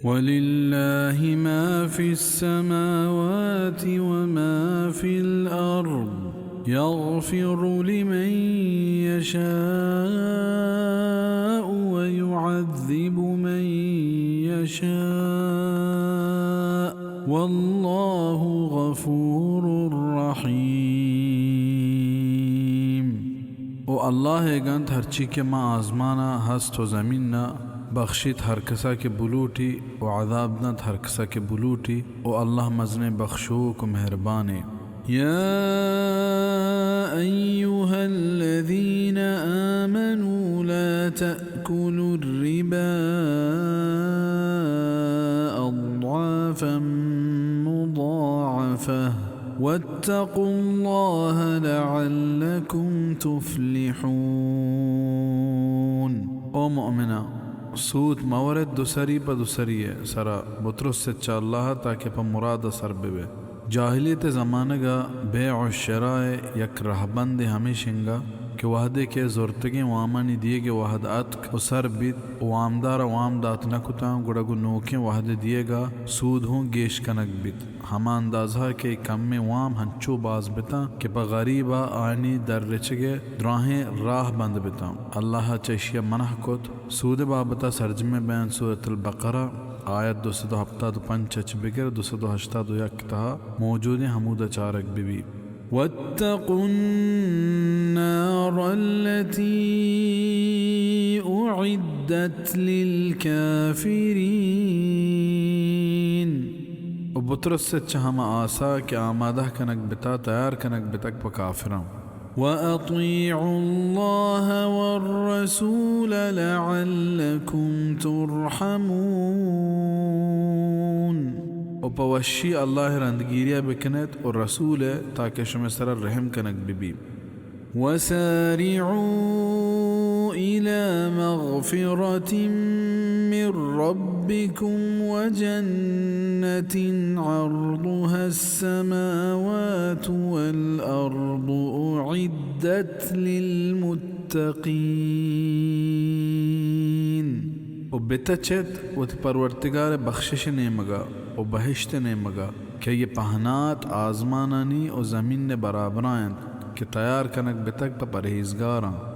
ولله ما في السماوات وما في الأرض يغفر لمن يشاء ويعذب من يشاء والله غفور رحيم. او اللہ ء گنت ہرچی کہ ماں آزمان ء ہست و زمین ء بخشیت ہر کسا کہ بلوٹی و عذاب دنت ہر کسا کہ بلوٹی، او اللہ مزنیں بخشوک و مہربانے۔ يا أيها الذين آمنوا لا تأكلوا الربا أضعافا مضاعفة واتقوا الله لعلكم تفلحون. او مؤمناں، سود مہ ورت دو سری پہ دو سری ء سرا، بترس چہ اللہ ء تاکہ پہ مراد ء سر بہ بئے۔ جاہلیت ء زمانگ ء بیع و شراء ء یک رہبندے ہمیش انگا کہ وہدے کہ زرتگیں وامانی دیگ ء وہد اتک و سر بیت و وامدار ء وام دات نہ کتاں، گڑا گوں نوکیں وہد ء دیگ ء سود ہوں گیش کنگ بیت۔ ہما اندازہ کہ کمیں وام ہنچو باز بتاں کہ پہ غریب ء آیانی در رچگ ء دراہیں راہ بند بتاں۔ اللہ ء چہ اشی ء منع کت۔ سود ء بابت ء سرجمیں بیان سورۃ البقرہ آیت دو سد و ہپتاد و پنچ ء چہ بگر دو سد و ہشتاد و یک تہا موجود انت، ہمود ء چارگ بہ بی۔ واتقوا النار التي أعدت للكافرين. و بترس چہ ہما آسا کہ آمادہ کنگ بتا، تیار کنگ بتگ پہ کافراں۔ وأطيعوا الله والرسول لعلكم ترحمون. و پہ وشی اللہ ء رندگیری ء بکنیت و رسول ء تاکہ شمئے سرا رحم کنگ بہ بی۔ وسارعوا إلى مغفرة من ربكم وجنة عرضها السماوات والأرض أعدت للمتقين. و بتچیت وتی پرورتگار ء بخشش ء نیمگ ء و بہشت ء نیمگ ء کہ آئی ء پہنات آزمانانی و زمین ء برابر ء انت کہ تیار کنگ بتگ پہ پرہیزگاراں۔